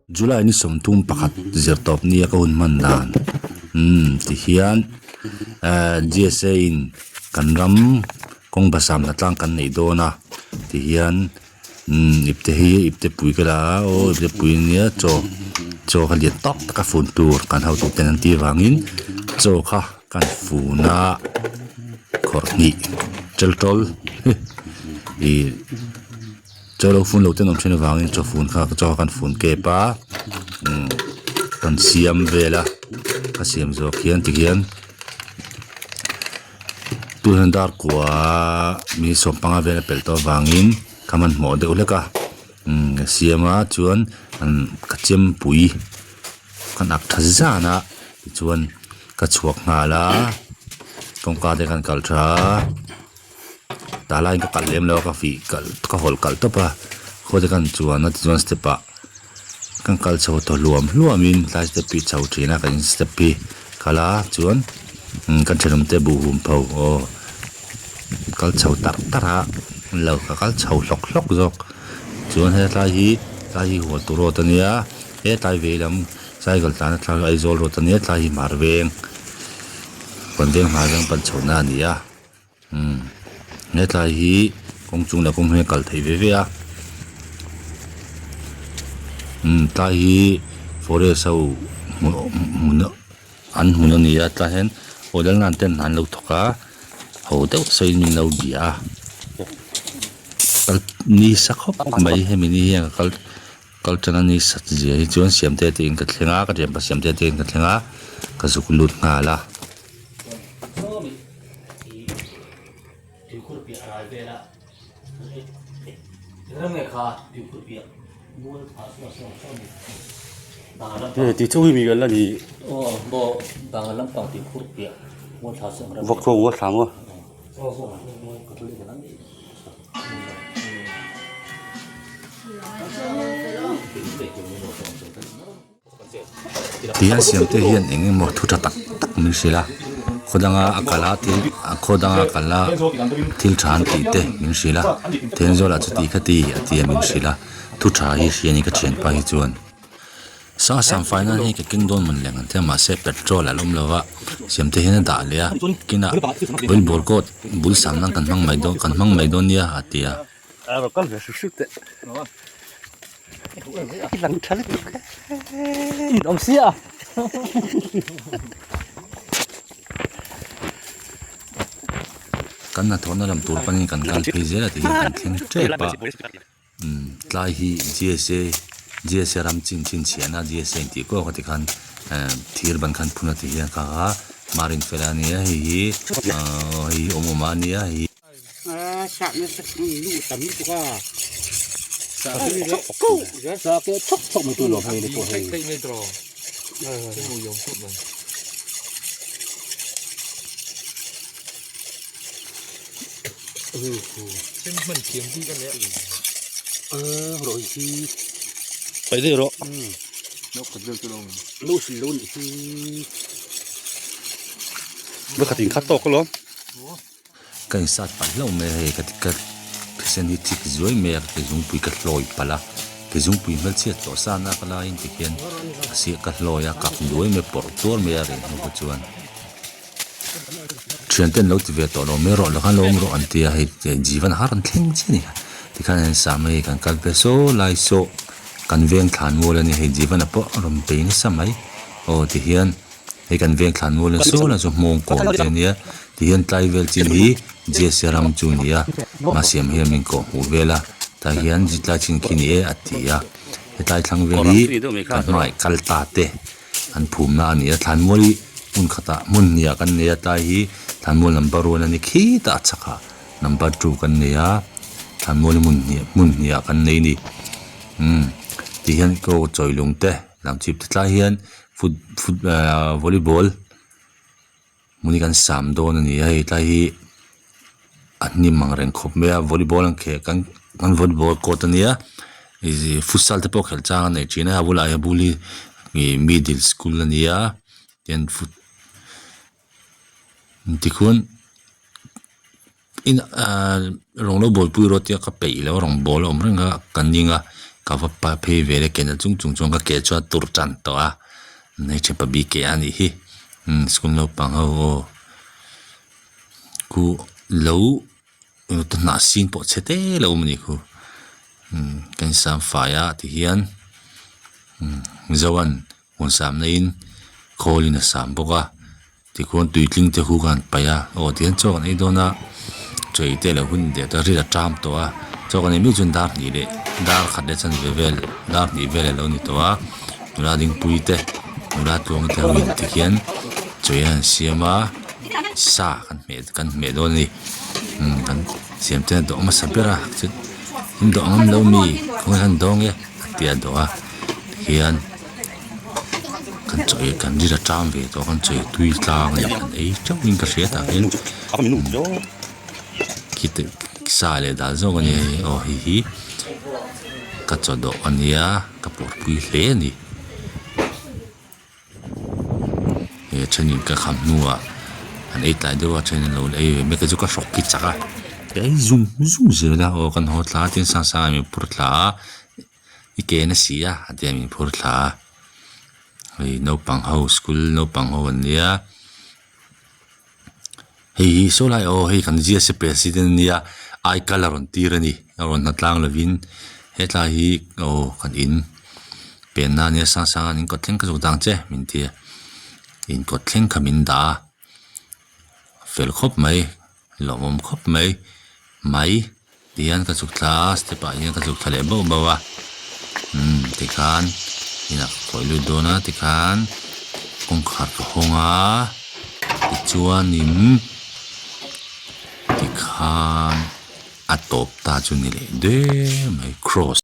July ni 31 zirtawp nia ka hun hman dan umm ti hian ehh G_S_A in kan ram kawng basam hna tlang kan neih dawn a ti hian umm ipte hi ipte pui ka la a aw ipte pui ania chaw chaw kha lian tawk tak a fun tur kan hotu ten an tih avangin chaw kha kan fun a khawrh hnih tel tawl ih. Chaw lo fun lo ten awm thin avangin chaw fun kha chaw kha kan fun kep a umm kan siam vel a ka siam zawh khian tikhian tun dar kua mi sawmpanga vel a pelh tawh avangin ka hmanhmawh deuh hlek a umm ka siam a chuan ka chempui kan ak tha zan a tichuan ka chhuak nghal a kawngka te khan kal tha a. Tah laiin ka kalh lem lo a ka fih kalh ka hawlh kalh tawp a khaw te khan chuan a tichuan step ah kan kal chho thaw hluam hluam in tlai step hi chho thin a kan step hi kal a chuan kan thenawm te buh hum pho aw kal chho tarh tarh a lo ka kal chho hlawk hlawk zawk chuan hetlai hi tlai hi hual tur road ania hetlai vei lam cycle tlan a thlak hi Aizawl road ania tlai hi hmar veng huan veng hmar veng pan chhohna a ni a. Umm he tlai hi kawng chung leh kawng hi a kal theih ve ve a umm tlai hi forest ho hmun an hmun a ni a tlai hian aw lal nan ten an lo thawk a ho deuh sawiin min lo bia a kal ni sa khawp mai hemi ni hian ka kal kal tan a ni sat zia hi chuan siamte te in ka thleng a ka thianpa siamte te in ka thleng a ka zuk lut nghal a. Tihian siamte hian eng emaw thu tha tak tak min hrilh a khaw danga a kal a thil a khaw danga a kal a thil tha an tih te min hrilh a Thenzawl ah chuti kha ti a tia min hrilh a thu tha hi hria a ni ka thianpa hi chuan Sang sam fai nan hi ka keng dawn mawn leh ngan thei a mahse petrol a la awm lo va siamte hian a dah leh a kinah volleyball court bul sam nan kan hmang mai dawn kan hmang mai dawn nia a ti a. Kan hnathawhna lam tur panin kan kal phei zel a tih hian kan thleng tep a umm tlai hi G_S_A G_S_A ram chin chhinchhiahna G_S_A intih kuau kha tikhan ehh thir ban khan phun a tih hian kha kha marin fel a nia hei hi ahh hei hi awm awm a nia hei hi. Ka insat palh hlauh mai a hei ka ka thisen hi chik zuai mai a ke zungpui ka hlawi palh a ke zungpui hmelchhiat tawh sa na ka laiin tikhian a siah ka hlawi a kap duai mai pawrh tuar mai a reh hnu kha chuan thian ten lo ti ve tawh lo mai rawh la khan lo awm rawh an ti a hei jivan har an thleng chiah a ni tikhan an sa mai kan kal ve saw lai saw kan veng thlan mual a ni hei jivana pawh a rawn bei nasa mai aw tihian. Hei kan veng thlan mual a sawn a chu hmawng kawn te ania tihian tlai vel chin hi G_S_A ram chu a ni a mahse hian min kawh hmuh vel a tah hian ji tlai chin khi ni e a ti a hetlai thlang vel hi kan hmangaih kal ta te an phum na a ni a thlan mual hi hmun khatah hmun hniah kan nei a tlai hi thlan mual number one a ni khitah a chhakah number two kan nei a thlan mual hi hmun hnih hmun hniah kan nei a ni umm tihian kaw chawilung te. Lam chhip te tlai hian foot foot ahh volleyball hmun hi kan sam dawn a ni a hei tlai hi a hnim ang reng khawp mai a volleyball an kheh kan kan volleyball court a nia ihh futsal te pawh khelh chang a nei thin a a bulah hian bul hi ih middle school a ni a tian foot tikhuan. In ahh rawng lo bawlpui rawh tia ka peih lo a rawng bawl a awm reng a ka ning a. Ka va pa phei ve le ke na chung chung chuan ka ke chuan a tur tan tawh a hmeichhe pa bik ke a nih hi umm school naupang ho aw khu lo hnah sin pawh chhe te lo awm a nih khu umm kan insam fai a ti hian umm mizoan Hun sam naiin khawlin a sam bawk a tikhuan tuitling te hu khan an paih a aw tihian chaw kan ei dawn a chaw ei te a lo hun leh ta ril a ṭam tawh a chaw kan ei meuh chuan dar hnih leh dar khat leh chanve vel dar hnih vel a lo ni tawh a nula dingpui te nula tluang te ho in tikhian chaw ei an siam a sa kan hmeh kan hmeh dawn a ni umm kan siam te a dawh hmasa ber a chu in dawh ngam lo mi khawnge khan dawng e a ti a dawh a tikhian. Kan chaw ei kan ril a tang ve tawh a kan chaw ei tui tlang a ni kan ei teuh in ka hria tah hian khiti sa leh dal zawk a ni hei aw hei hi ka chaw dawh a nia ka pawrpui hle a ni he thenin ka kham hnuah an ei tlai deuh a then an lo la ei ve mek a chu ka hrawk ki chak a ka ei zung zung zel a aw kan haw thla a tin sang sang a min phur thla a. I ke na si a a ti a min phur thla a hei naupang ho school naupang ho an nia hei hi saw lai aw hei kan G S A president a nia aikal a rawn tir a ni a rawn hna tlang lovin hetlai hi aw kan in penna a nia sang sang a in kawt thleng ka zuk dang che min ti a in kawt thleng kha min dah a fel khawp mai lawmawm khawp mai mai. Tihian ka chhuk thla a step ah hian ka chhuk thla leh bauh bauh a umm tikhan inah ka khawih lut dawn a tikhan kawngkhar ka hawng a tichuanin tikhan a tawp ta chu ni leh der mai cross.